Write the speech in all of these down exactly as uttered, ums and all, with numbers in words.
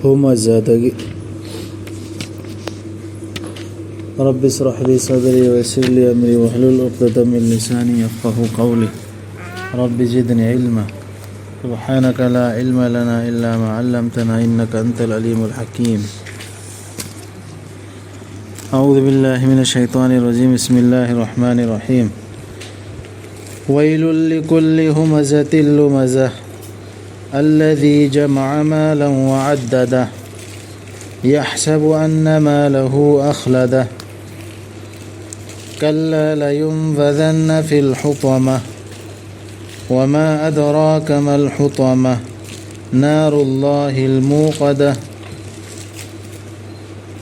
همزة دقي. رب اشرح لي صدري ويسر لي أمري واحلل عقدة من لساني يفقه قولي. رب زدني علما. سبحانك لا علم لنا إلا ما علمتنا إنك أنت العليم الحكيم. أعوذ بالله من الشيطان الرجيم. بسم الله الرحمن الرحيم. ويل لكل همزة لمزة الذي جمع مالا وعدده يحسب أن ماله أخلده كلا لينبذن في الحطمة وما أدراك ما الحطمة نار الله الموقدة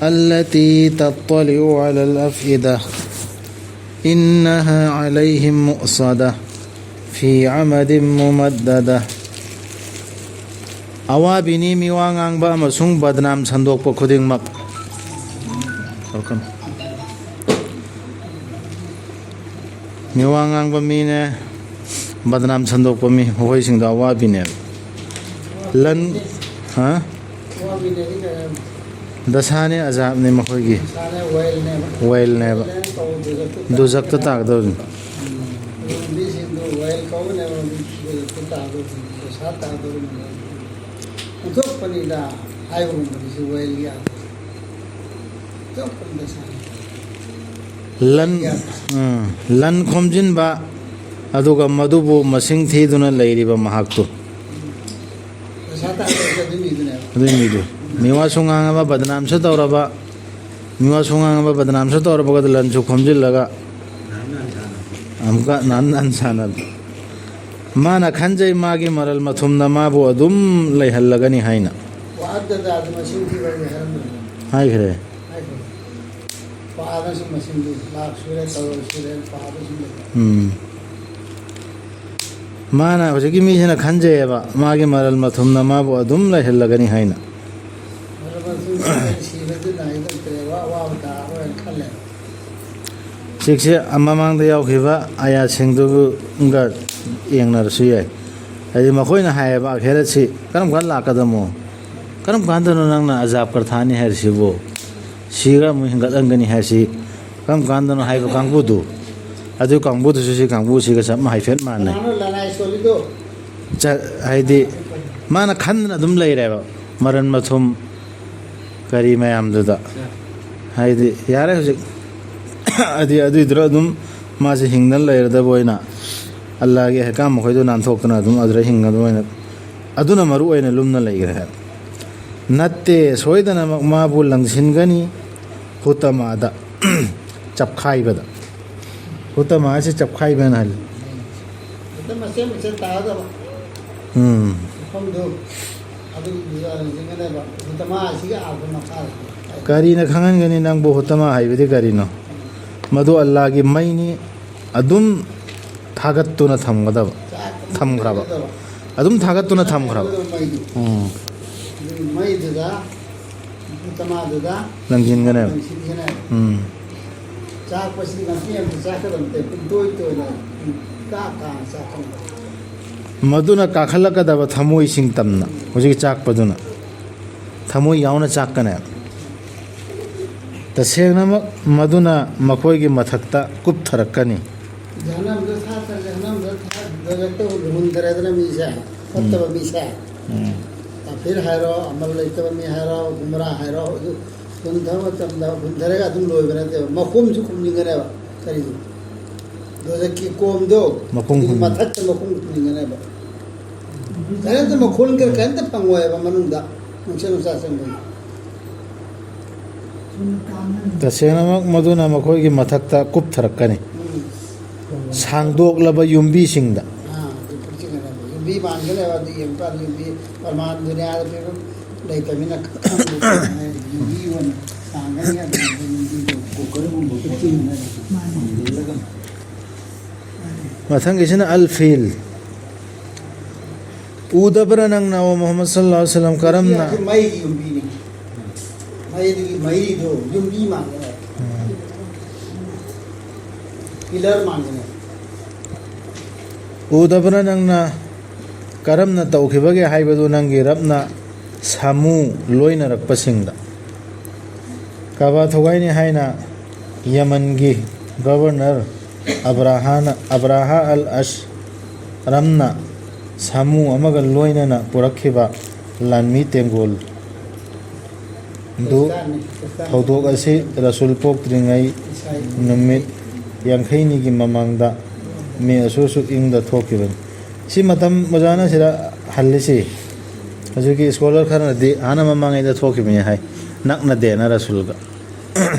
التي تطلع على الأفئدة إنها عليهم مؤصدة في عمد ممددة. ꯑꯋꯥꯕꯤꯅꯤ ꯃꯤꯋꯥ ꯉꯥꯡꯕ ꯑꯃꯁꯨꯡ ꯕꯗꯅꯥꯝ ꯁꯟꯗꯣꯛꯄ ꯈꯨꯗꯤꯡꯃꯛ꯫ ꯃꯤꯋꯥ ꯉꯥꯡꯕ ꯃꯤꯅꯦ, ꯕꯗꯅꯥꯝ ꯁꯟꯗꯣꯛꯄ ꯃꯤ, ꯃꯈꯣꯏꯁꯤꯡꯗꯣ ꯑꯋꯥꯕꯤꯅꯦꯕ꯫ ꯂꯟ ꯍꯥ? ꯗꯁꯥꯅꯦ, ꯑꯖꯥꯕꯅꯦ ꯃꯈꯣꯏꯒꯤ꯫ ꯋꯥꯏꯜꯅꯦꯕ꯫ ꯗꯨꯖꯛꯇ ꯇꯥꯒꯗꯧꯔꯤꯅꯤ꯫ ꯂꯟ ꯎꯝ, ꯂꯟ ꯈꯣꯝꯖꯤꯟꯕ, ꯑꯗꯨꯒ ꯃꯗꯨꯕꯨ ꯃꯁꯤꯡ ꯊꯤꯗꯨꯅ ꯂꯩꯔꯤꯕ ꯃꯍꯥꯛꯇꯨ꯫ ꯑꯗꯨꯏ ꯃꯤꯗꯨ ꯃꯤꯋꯥꯁꯨ ꯉꯥꯡꯉꯕ, ꯕꯗꯅꯥꯝꯁꯨ ꯇꯧꯔꯕ, ꯃꯤꯋꯥꯁꯨ ꯉꯥꯡꯉꯕ, ꯕꯗꯅꯥꯝꯁꯨ ꯇꯧꯔꯕꯒ ꯂꯟꯁꯨ ꯈꯣꯝꯖꯤꯜꯂꯒ ꯑꯃꯨꯛꯀ ꯅꯥꯟ ꯅꯥꯟ ꯁꯥꯟꯅꯕ꯫ ꯃꯥꯅ ꯈꯟꯖꯩ ꯃꯥꯒꯤ ꯃꯔꯜ ꯃꯊꯨꯝꯅ ꯃꯥꯕꯨ ꯑꯗꯨꯝ ꯂꯩꯍꯜꯂꯒꯅꯤ ꯍꯥꯏꯅ꯫ ꯍꯥꯏꯈ꯭ꯔꯦ꯫ ꯄꯥꯗꯁꯨ ꯃꯁꯤꯡꯗꯤ ꯂꯥꯛ ꯁꯨꯔꯦ, ꯀꯔꯣꯔ ꯁꯨꯔꯦ, ꯄꯥꯗꯁꯨ ꯂꯩ꯫ ꯎꯝ꯫ ꯃꯥꯅ, ꯍꯧꯖꯤꯛꯀꯤ ꯃꯤꯁꯤꯅ ꯈꯟꯖꯩꯌꯦꯕ, ꯃꯥꯒꯤ ꯃꯔꯜ ꯃꯊꯨꯝꯅ ꯃꯥꯕꯨ ꯑꯗꯨꯝ ꯂꯩꯍꯜꯂꯒꯅꯤ ꯍꯥꯏꯅ꯫ ꯃꯔꯜ ꯃꯊꯨꯝ ꯁꯤꯕꯗꯨꯅ ꯍꯥꯏꯗꯣꯛꯇ꯭ꯔꯦ, ꯋꯥ-, ꯑꯋꯥꯕ ꯇꯥꯔꯔꯣꯏꯅ ꯈꯜꯂꯦ꯫ ꯍꯧꯖꯤꯛꯁꯦ ꯃꯃꯥꯡꯗ ꯌꯥꯎꯈꯤꯕ ꯑꯌꯥꯁꯤꯡꯗꯨꯒ ꯌꯦꯡꯅꯔꯁꯨ ꯌꯥꯏ꯫ ꯍꯥꯏꯗꯤ ꯃꯈꯣꯏꯅ ꯍꯥꯏꯌꯦꯕ, ꯑꯈꯦꯔꯠꯁꯤ ꯀꯔꯝ ꯀꯥꯟꯗ ꯂꯥꯛꯀꯗꯃꯣ? ꯀꯔꯝ ꯀꯥꯟꯗꯅꯣ ꯅꯪꯅ ꯑꯖꯥꯕ ꯀꯔꯊꯥꯅꯤ ꯍꯥꯏꯔꯤꯁꯤꯕꯨ? ꯁꯤꯔ ꯑꯃꯨꯛ ꯍꯤꯡꯒꯠꯍꯟꯒꯅꯤ ꯍꯥꯏꯔꯤꯁꯤ ꯀꯔꯝ ꯀꯥꯟꯗꯅꯣ ꯍꯥꯏꯕ ꯀꯥꯡꯕꯨꯗꯨ, ꯑꯗꯨ ꯀꯥꯡꯕꯨꯗꯨꯁꯨ ꯁꯤ ꯀꯥꯡꯕꯨꯁꯤꯒ ꯆꯞ ꯍꯥꯏꯐꯦꯠ ꯃꯥꯟꯅꯩ꯫ ꯀꯅꯥꯅꯣ ꯂꯅꯥꯏ ꯁꯣꯜꯂꯤꯗꯣ? ꯆ-, ꯍꯥꯏꯗꯤ ꯃꯥꯅ ꯈꯟꯗꯅ ꯑꯗꯨꯝ ꯂꯩꯔꯦꯕ, ꯃꯔꯟ ꯃꯊꯨꯝ ꯀꯔꯤ ꯃꯌꯥꯝꯗꯨꯗ꯫ ꯍꯥꯏꯗꯤ ꯌꯥꯔꯦ ꯍꯧꯖꯤꯛ꯫ ꯑꯗꯨ, ꯑꯗꯨꯏꯗꯨꯅ ꯑꯗꯨꯝ ꯃꯥꯁꯦ ꯍꯤꯡꯗꯅ ꯂꯩꯔꯗꯕ ꯑꯣꯏꯅ, ꯑꯜꯂꯥꯒꯤ ꯑꯍꯀꯥꯝ ꯃꯈꯣꯏꯗꯣ ꯅꯥꯟꯊꯣꯛꯇꯅ ꯑꯗꯨꯝ ꯑꯗꯨꯗ ꯍꯤꯡꯒꯗꯕ ꯑꯣꯏꯅ, ꯑꯗꯨꯅ ꯃꯔꯨ ꯑꯣꯏꯅ ꯂꯨꯝꯅ ꯂꯩꯈ꯭ꯔꯦ ꯍꯥꯏꯕ꯫ ꯅꯠꯇꯦ, ꯁꯣꯏꯗꯅꯃꯛ ꯃꯥꯕꯨ ꯂꯪꯁꯤꯟꯒꯅꯤ ꯍꯨꯇꯃꯥꯗ, ꯆꯞꯈꯥꯏꯕꯗ꯫ ꯍꯨꯇꯃꯥ ꯍꯥꯏꯁꯤ ꯆꯞꯈꯥꯏꯕꯅ ꯍꯥꯏ꯫ ꯍꯦꯛꯇ ꯃꯆꯦꯠ ꯃꯆꯦꯠ ꯇꯥꯒꯗꯕ ꯎꯝ꯫ ꯃꯐꯝꯗꯨ ꯑꯗꯨꯒꯤ ꯂꯪꯁꯤꯟꯒꯅꯦꯕ꯫ ꯍꯨꯇꯃꯥ ꯑꯁꯤꯒꯤ ꯑꯥꯔꯊ ꯃꯈꯥꯗ꯫ ꯀꯔꯤꯅ ꯈꯪꯍꯟꯒꯅꯤ ꯅꯪꯕꯨ ꯍꯨꯇꯃꯥ ꯍꯥꯏꯕꯗꯤ ꯀꯔꯤꯅꯣ? ꯃꯗꯨ ꯑꯜꯂꯥꯒꯤ ꯃꯩꯅꯤ, ꯑꯗꯨꯝ ꯊꯥꯒꯠꯇꯨꯅ ꯊꯝꯒꯗꯕ, ꯊꯝꯈ꯭ꯔꯕ꯫ ꯑꯗꯨꯝ ꯊꯥꯒꯠꯇꯨꯅ ꯊꯝꯈ꯭ꯔꯕ꯫ ꯎꯝ꯫ ꯃꯩꯗꯨꯗ, ꯍꯨꯇꯃꯥꯗꯨꯗ ꯂꯪꯁꯤꯟꯒꯅꯦꯕ꯫ ꯂꯪꯁꯤꯟꯒꯅꯦꯕ꯫ ꯎꯝ꯫ ꯆꯥꯛꯄꯁꯤ ꯉꯁꯤ ꯌꯥꯝ ꯆꯥꯛꯀꯗꯕ ꯅꯠꯇꯦ, ꯄꯨꯡꯇꯣꯏ ꯇꯣꯏꯅ, ꯀꯥ ꯀꯥꯅ ꯆꯥꯛꯀꯗꯕ꯫ ꯃꯗꯨꯅ ꯀꯥꯈꯠꯂꯛꯀꯗꯕ ꯊꯃꯣꯏꯁꯤꯡ ꯇꯝꯅ, ꯍꯧꯖꯤꯛ ꯆꯥꯛꯄꯗꯨꯅ ꯊꯃꯣꯏ ꯌꯥꯎꯅ ꯆꯥꯛꯀꯅꯦꯕ꯫ ꯇꯁꯦꯡꯅꯃꯛ ꯃꯗꯨꯅ ꯃꯈꯣꯏꯒꯤ ꯃꯊꯛꯇ ꯀꯨꯞꯊꯔꯛꯀꯅꯤ꯫ ꯖꯍꯟꯅꯝꯗ ꯊꯥꯗꯔꯦ, ꯖꯍꯟꯅꯝꯗ ꯊꯥ-, ꯗꯣꯖꯈꯇ ꯍꯨꯟꯊꯔꯦꯗꯅ ꯃꯤꯁꯦ, ꯐꯠꯇꯕ ꯎꯝ꯫ ꯃꯤꯁꯦ꯫ ꯎꯝ꯫ ꯀꯥꯐꯤꯔ ꯍꯥꯏꯔꯣ, ꯑꯃꯜ ꯂꯩꯇꯕ ꯃꯤ ꯍꯥꯏꯔꯣ, ꯒꯨꯝꯔꯥ ꯍꯥꯏꯔꯣ, ꯑꯗꯨ ꯍꯨꯟꯊꯕ ꯃꯇꯝꯗ ꯍꯨꯟꯊꯔꯒ ꯑꯗꯨꯝ ꯂꯣꯏꯕ ꯅꯠꯇꯦꯕ, ꯃꯈꯨꯝꯁꯨ ꯈꯨꯝꯖꯤꯟꯒꯅꯦꯕ꯫ ꯀꯔꯤꯒꯤ? ꯗꯣꯖꯈꯀꯤ ꯀꯣꯝꯗꯣ, ꯃꯈꯨꯝ ꯑꯗꯨꯒꯤ ꯈꯨꯝꯖꯤꯟ-, ꯃꯊꯛꯇ ꯃꯈꯨꯝ ꯈꯨꯝꯖꯤꯟꯒꯅꯦꯕ꯫ ꯀꯔꯤꯝꯇ ꯃꯈꯨꯟ ꯀꯔꯤ ꯀꯔꯤꯝꯇ ꯐꯪꯉꯣꯏꯕ ꯃꯅꯨꯡꯗ, ꯅꯨꯡꯁꯤꯠ ꯅꯨꯡꯁꯥ ꯆꯪꯕꯒꯤ꯫ ꯇꯁꯦꯡꯅꯃꯛ ꯃꯗꯨꯅ ꯃꯈꯣꯏꯒꯤ ꯃꯊꯛꯇ ꯀꯨꯞꯊꯔꯛꯀꯅꯤ꯫ ꯎꯝ꯫ ꯁꯥꯡꯗꯣꯛꯂꯕ ꯌꯨꯝꯕꯤꯁꯤꯡꯗ꯫ ꯑꯥ, ꯑꯗꯨ ꯀꯨꯞꯁꯤꯟꯒꯗꯕ꯫ ꯌꯨꯝꯕꯤ ꯃꯥꯟꯒꯅꯦꯕ, ꯑꯗꯨ ꯌꯦꯡꯕ ꯀꯥꯟꯗ ꯌꯨꯝꯕꯤ ꯄ꯭ꯔꯃꯥꯟ ꯗꯨꯅꯤꯌꯥꯗ ꯄꯤꯕ ꯂꯩꯇꯕꯅꯤꯅ ꯈꯪꯗꯦ꯫ ꯌꯨꯝꯕꯤ ꯑꯣꯏꯅ ꯁꯥꯡꯒꯅꯤ, ꯑꯗꯨꯒ ꯌꯨꯝꯕꯤꯗꯣ ꯀꯨꯀꯔꯒꯨꯝꯕ ꯀꯨꯞꯁꯤꯟꯒꯅꯤ꯫ ꯃꯊꯪꯒꯤꯁꯤꯅ ꯑꯜ ꯐꯤꯜ꯫ ꯎꯗꯕ꯭ꯔꯥ ꯅꯪꯅ, ꯑꯣ ꯃꯨꯍꯝꯃꯗ ꯁꯜꯂꯜꯂꯥꯍꯨ ꯑꯂꯩꯍꯤ ꯋꯁꯜꯂꯝ, ꯀꯔꯝꯅ? ꯌꯨꯝꯕꯤ ꯍꯥꯏꯁꯦ ꯃꯩꯒꯤ ꯌꯨꯝꯕꯤꯅꯤ꯫ ꯃꯩꯗꯨꯒꯤ ꯃꯩꯗꯣ ꯌꯨꯝꯕꯤ ꯃꯥꯟꯒꯅꯦꯕ꯫ ꯎꯝ꯫ ꯄꯤꯂꯔ ꯃꯥꯟꯒꯅꯦꯕ꯫ ꯎꯗꯕ꯭ꯔꯥ ꯅꯪꯅ ꯀꯔꯝꯅ ꯇꯧꯈꯤꯕꯒꯦ ꯍꯥꯏꯕꯗꯨ ꯅꯪꯒꯤ ꯔꯕꯅ ꯁꯥꯃꯨ ꯂꯣꯏꯅꯔꯛꯄꯁꯤꯡꯗ꯫ ꯀꯥꯕꯥ ꯊꯨꯒꯥꯏꯅꯤ ꯍꯥꯏꯅ ꯌꯃꯟꯒꯤ ꯒꯕꯔꯅꯔ ꯑꯕ꯭ꯔꯥꯍꯥꯅ, ꯑꯕ꯭ꯔꯥꯍꯥ ꯑꯜ ꯑꯁꯔꯝꯅ ꯁꯥꯃꯨ ꯑꯃꯒ ꯂꯣꯏꯅꯅ ꯄꯨꯔꯛꯈꯤꯕ ꯂꯥꯟꯃꯤ ꯇꯦꯡꯒꯣꯜ ꯗꯨ ꯊꯧꯗꯣꯛ ꯑꯁꯤ ꯔꯁꯨꯜ ꯄꯣꯛꯇ꯭ꯔꯤꯉꯩ ꯅꯨꯃꯤꯠ ꯌꯥꯡꯈꯩꯅꯤꯒꯤ ꯃꯃꯥꯡꯗ ꯃꯦ ꯑꯁꯨꯛ ꯑꯁꯨꯛ ꯏꯪꯗ ꯊꯣꯛꯈꯤꯕꯅꯤ꯫ ꯁꯤ ꯃꯇꯝ ꯑꯣꯖꯥꯅ ꯁꯤꯗ ꯍꯜꯂꯤꯁꯤ ꯍꯧꯖꯤꯛꯀꯤ ꯁ꯭ꯀꯣꯂꯔ ꯈꯔꯅꯗꯤ ꯍꯥꯟꯅ ꯃꯃꯥꯡꯉꯩꯗ ꯊꯣꯛꯈꯤꯕꯅꯤ ꯍꯥꯏ, ꯅꯛꯅꯗꯦꯅ ꯔꯁꯨꯜꯒ꯫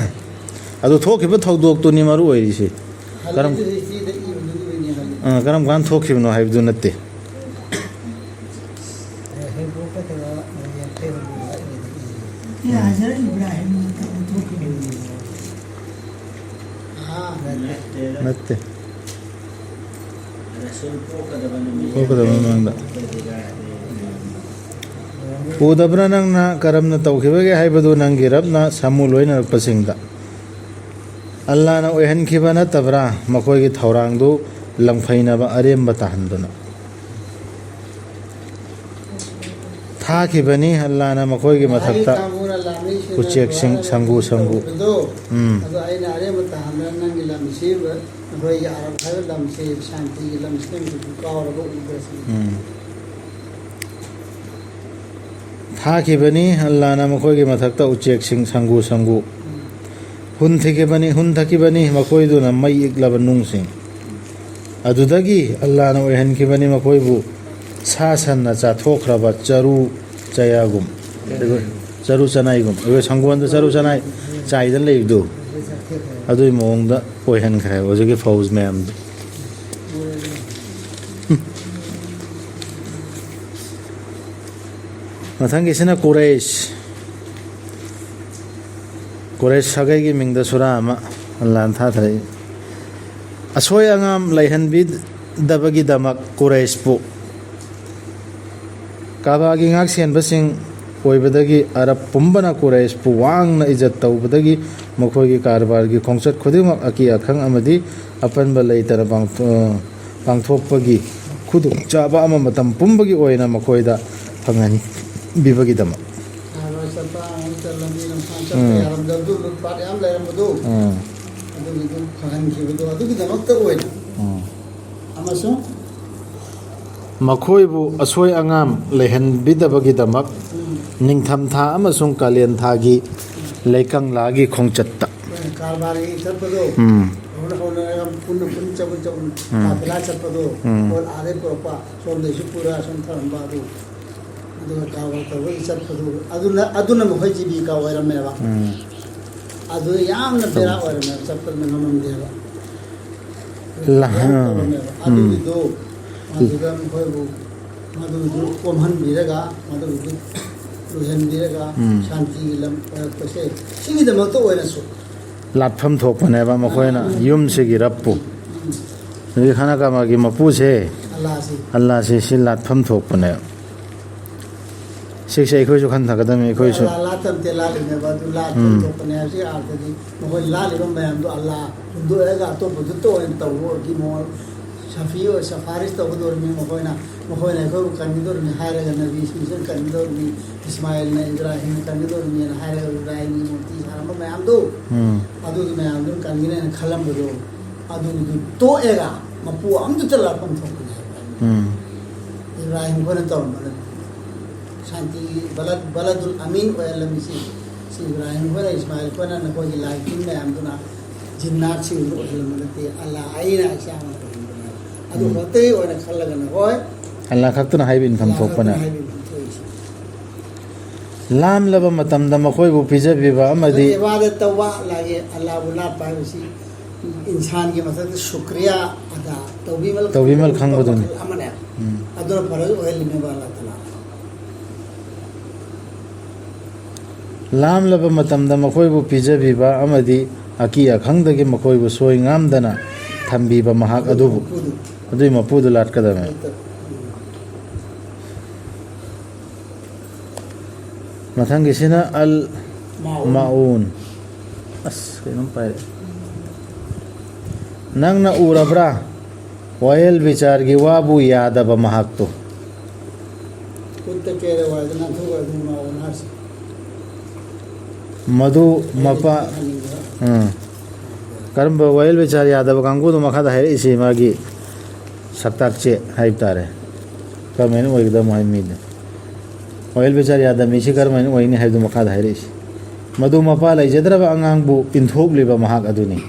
ꯑꯗꯨ ꯊꯣꯛꯈꯤꯕ ꯊꯧꯗꯣꯛꯇꯨꯅꯤ ꯃꯔꯨ ꯑꯣꯏꯔꯤꯁꯤ꯫ ꯀꯔꯝ, ꯑ, ꯀꯔꯝ ꯀꯥꯟ ꯊꯣꯛꯈꯤꯕꯅꯣ ꯍꯥꯏꯕꯗꯨ ꯅꯠꯇꯦ꯫ ꯅꯠꯇꯦ꯫ ꯄꯣꯛꯀꯗꯕ ꯃꯃꯥꯡꯗ꯫ ꯎꯗꯕ꯭ꯔꯥ ꯅꯪꯅ ꯀꯔꯝꯅ ꯇꯧꯈꯤꯕꯒꯦ ꯍꯥꯏꯕꯗꯨ ꯅꯪꯒꯤ ꯔꯕꯅ ꯁꯥꯃꯨ ꯂꯣꯏꯅꯔꯛꯄꯁꯤꯡꯗ? ꯑꯜꯂꯥꯅ ꯑꯣꯏꯍꯟꯈꯤꯕ ꯅꯠꯇꯕ꯭ꯔꯥ ꯃꯈꯣꯏꯒꯤ ꯊꯧꯔꯥꯡꯗꯨ ꯂꯪꯐꯩꯅꯕ ꯑꯔꯦꯝꯕ ꯇꯥꯍꯟꯗꯨꯅ? ꯊꯥꯈꯤꯕꯅꯤ ꯑꯜꯂꯥꯅ ꯃꯈꯣꯏꯒꯤ ꯃꯊꯛꯇ ꯎꯆꯦꯛꯁꯤꯡ ꯁꯪꯒꯨ ꯁꯪꯒꯨ꯫ ꯎꯝ꯫ ꯑꯗꯣ ꯑꯩꯅ ꯑꯔꯦꯝꯕ ꯇꯥꯍꯟꯗꯅ ꯅꯪꯒꯤ ꯂꯝꯁꯤ, ꯑꯩꯈꯣꯏꯒꯤ ꯑꯔꯕ ꯍꯥꯏꯕ ꯂꯝꯁꯤ, ꯁꯥꯟꯇꯤꯒꯤ ꯂꯝꯁꯤ ꯀꯥꯎꯔꯒ ꯎꯕ꯭ꯔꯥ ꯁꯤꯅꯤ꯫ ꯎꯝ꯫ ꯊꯥꯈꯤꯕꯅꯤ ꯑꯜꯂꯥꯅ ꯃꯈꯣꯏꯒꯤ ꯃꯊꯛꯇ ꯎꯆꯦꯛꯁꯤꯡ ꯁꯪꯒꯨ ꯁꯪꯒꯨ꯫ ꯍꯨꯟꯊꯈꯤꯕꯅꯤ, ꯍꯨꯟꯊꯈꯤꯕꯅꯤ ꯃꯈꯣꯏꯗꯨꯅ ꯃꯩ ꯏꯛꯂꯕ ꯅꯨꯡꯁꯤꯡ꯫ ꯑꯗꯨꯗꯒꯤ ꯑꯜꯂꯥꯅ ꯑꯣꯏꯍꯟꯈꯤꯕꯅꯤ ꯃꯈꯣꯏꯕꯨ ꯁꯥ ꯁꯟꯅ ꯆꯥꯊꯣꯛꯈ꯭ꯔꯕ ꯆꯔꯨ ꯆꯌꯥꯒꯨꯝ, ꯆꯔꯨ ꯆꯅꯥꯏꯒꯨꯝ꯫ ꯑꯩꯈꯣꯏ ꯁꯪꯒꯣꯟꯗ ꯆꯔꯨ ꯆꯅꯥꯏ ꯆꯥꯏꯗꯅ ꯂꯩꯕꯗꯨ, ꯑꯗꯨꯒꯤ ꯃꯑꯣꯡꯗ ꯑꯣꯏꯍꯟꯈ꯭ꯔꯦꯕ ꯍꯧꯖꯤꯛꯀꯤ ꯐꯧꯖ ꯃꯌꯥꯝꯗꯣ꯫ ꯃꯊꯪꯒꯤꯁꯤꯅ ꯀꯨꯔꯩꯁ꯫ ꯀꯨꯔꯩꯁ ꯁꯥꯒꯩꯒꯤ ꯃꯤꯡꯗ ꯁꯨꯔꯥ ꯑꯃ ꯑꯜꯂꯥꯅ ꯊꯥꯊꯔꯛꯏ꯫ ꯑꯁꯣꯏ ꯑꯉꯥꯝ ꯂꯩꯍꯟꯕꯤꯗꯕꯒꯤꯗꯃꯛ ꯀꯨꯔꯩꯁꯄꯨ, ꯀꯥꯕꯥꯒꯤ ꯉꯥꯛꯁꯦꯟꯕꯁꯤꯡ ꯑꯣꯏꯕꯗꯒꯤ ꯑꯔꯕ ꯄꯨꯝꯕꯅ ꯀꯨꯔꯩꯁꯄꯨ ꯋꯥꯡꯅ ꯏꯖꯠ ꯇꯧꯕꯗꯒꯤ ꯃꯈꯣꯏꯒꯤ ꯀꯔꯕꯥꯔꯒꯤ ꯈꯣꯡꯆꯠ ꯈꯨꯗꯤꯡꯃꯛ ꯑꯀꯤ ꯑꯈꯪ ꯑꯃꯗꯤ ꯑꯄꯟꯕ ꯂꯩꯇꯅ ꯄꯥꯡꯊꯣꯛ-, ꯄꯥꯡꯊꯣꯛꯄꯒꯤ ꯈꯨꯗꯣꯡꯆꯥꯕ ꯑꯃ ꯃꯇꯝ ꯄꯨꯝꯕꯒꯤ ꯑꯣꯏꯅ ꯃꯈꯣꯏꯗ ꯐꯪꯍꯟ-, ꯕꯤꯕꯒꯤꯗꯃꯛ꯫ ꯅꯍꯥꯟꯋꯥꯏ ꯆꯠꯄ, ꯑꯃꯨꯛꯇ ꯂꯝꯕꯤ ꯂꯝꯈꯥꯡ ꯆꯠꯄ ꯎꯝ꯫ ꯌꯥꯔꯝꯗꯕꯗꯨ, ꯂꯨꯠꯄꯥꯠ ꯌꯥꯝ ꯂꯩꯔꯝꯕꯗꯣ, ꯎꯝ꯫ ꯑꯗꯨꯒꯤꯗꯨ ꯐꯍꯟꯈꯤꯕꯗꯣ, ꯑꯗꯨꯒꯤꯗꯃꯛꯇ ꯑꯣꯏꯅ꯫ ꯎꯝ꯫ ꯑꯃꯁꯨꯡ ꯃꯈꯣꯏꯕꯨ ꯑꯁꯣꯏ ꯑꯉꯥꯝ ꯂꯩꯍꯟꯕꯤꯗꯕꯒꯤꯗꯃꯛ ꯎꯝ꯫ ꯅꯤꯡꯊꯝꯊꯥ ꯑꯃꯁꯨꯡ ꯀꯥꯂꯦꯟ ꯊꯥꯒꯤ ꯂꯩꯀꯪꯂꯥꯒꯤ ꯈꯣꯡꯆꯠꯇ꯫ ꯑꯩꯈꯣꯏꯅ ꯀꯔꯕꯥꯔꯒꯤ ꯆꯠꯄꯗꯣ, ꯎꯝ꯫ ꯍꯧꯅ ꯍꯧꯅꯔꯒ ꯄꯨꯟꯅ ꯄꯨꯟꯅ ꯆꯠꯄ ꯆꯠꯄ ꯎꯝ꯫ ꯀꯥꯐꯤꯂꯥ ꯆꯠꯄꯗꯣ, ꯎꯝ꯫ ꯄꯣꯠ ꯑꯥꯗꯩ ꯄꯨꯔꯛꯄ, ꯁꯣꯝꯗꯩꯁꯨ ꯄꯨꯔꯛꯑ ꯁꯨꯝ ꯊꯝꯃꯝꯕ ꯑꯗꯨ꯫ ꯑꯗꯨꯒ ꯀꯔꯕꯥꯔ ꯇꯧꯕꯒꯤ ꯆꯠꯄꯗꯨ, ꯑꯗꯨꯅ, ꯑꯗꯨꯅ ꯃꯈꯣꯏ ꯖꯤꯕꯤꯀꯥ ꯑꯣꯏꯔꯝꯃꯦꯕ꯫ ꯎꯝ꯫ ꯑꯗꯨ ꯌꯥꯝꯅ ꯕꯦꯔꯥ ꯇꯧ- ꯑꯣꯏꯔꯝꯃꯦꯕ, ꯆꯠꯄꯗ ꯉꯝꯃꯝꯗꯦꯕ꯫ ꯂ-, ꯌꯥꯝ ꯎꯝ꯫ ꯇꯧꯔꯝꯃꯦꯕ꯫ ꯎꯝ꯫ ꯑꯗꯨꯒꯤꯗꯣ ꯃꯗꯨꯗ ꯃꯈꯣꯏꯕꯨ, ꯃꯗꯨꯒꯤꯗꯨ ꯀꯣꯝꯍꯟꯕꯤꯔꯒ, ꯃꯗꯨꯒꯤꯗꯨ ꯂꯣꯏꯍꯟꯕꯤꯔꯒ, ꯎꯝ꯫ ꯁꯥꯟꯇꯤꯒꯤ ꯂꯝ ꯑꯣꯏꯔꯛꯄꯁꯦ ꯁꯤꯒꯤꯗꯃꯛꯇ ꯑꯣꯏꯅꯁꯨ꯫ ꯂꯥꯠꯐꯝ ꯊꯣꯛꯄꯅꯦꯕ ꯃꯈꯣꯏꯅ ꯎꯝ꯫ ꯌꯨꯝꯁꯤꯒꯤ ꯔꯞꯄꯨ꯫ ꯎꯝ꯫ ꯑꯗꯨꯒꯤ ꯈꯅꯀꯃꯒꯤ ꯃꯄꯨꯁꯦ, ꯑꯜꯂꯥꯁꯤ꯫ ꯑꯜꯂꯥꯁꯤ ꯁꯤ ꯂꯥꯠꯐꯝ ꯊꯣꯛꯄꯅꯦꯕ꯫ ꯁꯤꯁꯦ ꯑꯩꯈꯣꯏꯁꯨ ꯈꯟꯊꯒꯗꯕꯅꯤ, ꯑꯩꯈꯣꯏꯁꯨ꯫ ꯑꯜꯂꯥ ꯂꯥꯠꯇꯕ ꯅꯠꯇꯦ, ꯂꯥꯠꯂꯤꯅꯦꯕ꯫ ꯑꯗꯨ ꯂꯥꯠꯄ ꯎꯝ꯫ ꯊꯣꯛꯄꯅꯦ ꯍꯥꯏꯕꯁꯤ ꯑꯥꯔꯊꯗꯤ ꯃꯈꯣꯏ ꯂꯥꯠꯂꯤꯕ ꯃꯌꯥꯝꯗꯣ ꯑꯜꯂꯥ ꯍꯨꯟꯗꯣꯛꯑꯒ ꯑꯇꯣꯞꯄꯗꯨꯇ ꯑꯣꯏꯅ ꯇꯧꯕꯒꯤ ꯃꯑꯣꯡ, ꯁꯐꯤ ꯑꯣꯏ, ꯁꯐꯥꯔꯤꯁ ꯇꯧꯒꯗꯧꯔꯤꯕꯅꯤ ꯃꯈꯣꯏꯅ, ꯃꯈꯣꯏꯅ ꯑꯩꯈꯣꯏꯕꯨ ꯀꯟꯒꯗꯧꯔꯤꯕꯅꯤ ꯍꯥꯏꯔꯒ, ꯅꯕꯤꯁꯤꯡꯁꯤꯅ ꯀꯟꯒꯗꯧꯔꯤꯕꯅꯤ, ꯏꯁꯃꯥꯏꯜꯅ ꯏꯕ꯭ꯔꯥꯍꯤꯝꯅ ꯀꯟꯒꯗꯧꯔꯤꯕꯅꯤꯅ ꯍꯥꯏꯔꯒ ꯏꯕ꯭ꯔꯥꯍꯤꯝꯒꯤ ꯃꯨꯔꯇꯤ ꯁꯥꯔꯝꯕ ꯃꯌꯥꯝꯗꯣ, ꯎꯝ꯫ ꯑꯗꯨꯒꯤ ꯃꯌꯥꯝꯗꯨ ꯀꯟꯒꯅꯦꯅ ꯈꯜꯂꯝꯕꯗꯣ, ꯑꯗꯨꯒꯤꯗꯨ ꯇꯣꯛꯑꯦꯒ ꯃꯄꯨ ꯑꯝꯇ ꯂꯥꯛꯐꯝ ꯊꯣꯛꯄꯅꯦ ꯍꯥꯏꯕ꯫ ꯎꯝ꯫ ꯏꯕ꯭ꯔꯥꯍꯤꯝ ꯈꯣꯏꯅ ꯇꯧꯔꯝꯕ ꯅꯠꯇꯦ꯫ ꯁꯥꯟꯇꯤ ꯕꯂꯗ-, ꯕꯂꯗꯨꯜ ꯑꯃꯤꯟ ꯑꯣꯏꯍꯜꯂꯝꯃꯤꯁꯤ ꯁꯤ ꯏꯕ꯭ꯔꯥꯍꯤꯝ ꯈꯣꯏꯅ, ꯏꯁꯃꯥꯏꯜ ꯈꯣꯏꯅ ꯅꯈꯣꯏꯒꯤ ꯂꯥꯏ ꯇꯤꯟ ꯃꯌꯥꯝꯗꯨꯅ ꯖꯤꯟꯅꯥꯠꯁꯤꯡꯗꯨ ꯑꯣꯏꯍꯜꯂꯝꯕ ꯅꯠꯇꯦ, ꯑꯜꯂꯥ ꯑꯩꯅ ꯏꯁꯥꯃꯛ ꯑꯣꯏꯍꯟꯕꯅꯦ꯫ ꯑꯗꯨ ꯎꯝ꯫ ꯈꯛꯇꯒꯤ ꯑꯣꯏꯅ ꯈꯜꯂꯒ ꯅꯈꯣꯏ ꯑꯜꯂꯥ ꯈꯛꯇꯅ ꯍꯥꯏꯕ ꯏꯟꯐꯝ ꯑꯜꯂꯥ ꯊꯣꯛꯄꯅꯦ꯫ ꯈꯛꯇꯅ ꯍꯥꯏꯕ ꯏꯟꯐꯝ ꯊꯣꯛꯏꯁꯤ꯫ ꯂꯥꯝꯂꯕ ꯃꯇꯝꯗ ꯃꯈꯣꯏꯕꯨ ꯄꯤꯖꯕꯤꯕ ꯑꯃꯗꯤ ꯏꯕꯥꯗꯠ ꯇꯧꯕ ꯑꯜꯂꯥꯒꯤ, ꯑꯜꯂꯥꯕꯨ ꯂꯥꯠꯄ ꯍꯥꯏꯕꯁꯤ ꯏꯟꯁꯥꯟꯒꯤ ꯃꯊꯛꯇ ꯁꯨꯀ꯭ꯔꯤꯌꯥ ꯑꯗꯥ ꯇꯧꯕꯤꯃꯜ-, ꯇꯧꯕꯤꯃꯜ ꯈꯪꯕꯗꯨꯅꯤ꯫ ꯃꯈꯜ ꯑꯃꯅꯦ꯫ ꯎꯝ꯫ ꯑꯗꯨꯅ ꯐꯔꯁꯨ ꯑꯣꯏꯍꯜꯂꯤꯅꯦꯕ ꯑꯜꯂꯥ ꯇꯥꯂꯥ꯫ ꯂꯥꯝꯂꯕ ꯃꯇꯝꯗ ꯃꯈꯣꯏꯕꯨ ꯄꯤꯖꯕꯤꯕ ꯑꯃꯗꯤ ꯑꯀꯤ ꯑꯈꯪꯗꯒꯤ ꯃꯈꯣꯏꯕꯨ ꯁꯣꯏ ꯉꯥꯝꯗꯅ ꯊꯝꯕꯤꯕ ꯃꯍꯥꯛ ꯑꯗꯨꯕꯨ, ꯃꯄꯨꯗꯨ꯫ ꯑꯗꯨꯒꯤ ꯃꯄꯨꯗꯨ ꯂꯥꯠꯀꯗꯕꯅꯤ꯫ ꯃꯊꯪꯒꯤꯁꯤꯅ ꯑꯜ ꯃꯥꯎꯟ꯫ ꯃꯥꯎꯟ꯫ ꯑꯁ, ꯀꯩꯅꯣꯝ ꯄꯥꯏꯔꯛꯑꯦ꯫ ꯅꯪꯅ ꯎꯔꯕ꯭ꯔꯥ? ꯋꯥꯌꯦꯜ ꯕꯤꯆꯥꯔꯒꯤ ꯋꯥꯕꯨ ꯌꯥꯗꯕ ꯃꯍꯥꯛꯇꯣ꯫ ꯈꯨꯠ ꯇ ꯀꯦꯔꯦ ꯋꯥꯏꯗ ꯅꯥꯟꯊꯣꯛꯑꯒ ꯑꯗꯨꯝ ꯃꯥꯗ ꯅꯥꯔꯁꯤ꯫ ꯃꯗꯨ ꯃꯄꯥ ꯍꯥꯏꯅꯤꯡꯕ꯫ ꯎꯝ꯫ ꯀꯔꯝꯕ ꯋꯥꯌꯦꯜ ꯕꯤꯆꯥꯔ ꯌꯥꯗꯕ ꯀꯥꯡꯕꯨꯗꯣ ꯃꯈꯥꯗ ꯍꯥꯏꯔꯛꯏꯁꯤ ꯃꯥꯒꯤ ꯁꯛꯇꯥꯛ ꯆꯦ ꯍꯥꯏꯕ ꯇꯥꯔꯦ꯫ ꯀꯔꯝꯍꯥꯏꯅ ꯑꯣꯏꯒꯗꯕꯅꯣ ꯍꯥꯏꯕ ꯃꯤꯗꯣ꯫ ꯋꯥꯌꯦꯜ ꯕꯤꯆꯥꯔ ꯌꯥꯗꯕ ꯃꯤꯁꯤ ꯀꯔꯝꯍꯥꯏꯅ ꯑꯣꯏꯅꯤ ꯍꯥꯏꯕꯗꯨ ꯃꯈꯥꯗ ꯍꯥꯏꯔꯛꯏꯁꯤ꯫ ꯃꯗꯨ ꯃꯄꯥ ꯂꯩꯖꯗ꯭ꯔꯕ ꯑꯉꯥꯡꯕꯨ ꯏꯟꯊꯣꯛꯂꯤꯕ ꯃꯍꯥꯛ ꯑꯗꯨꯅꯤ꯫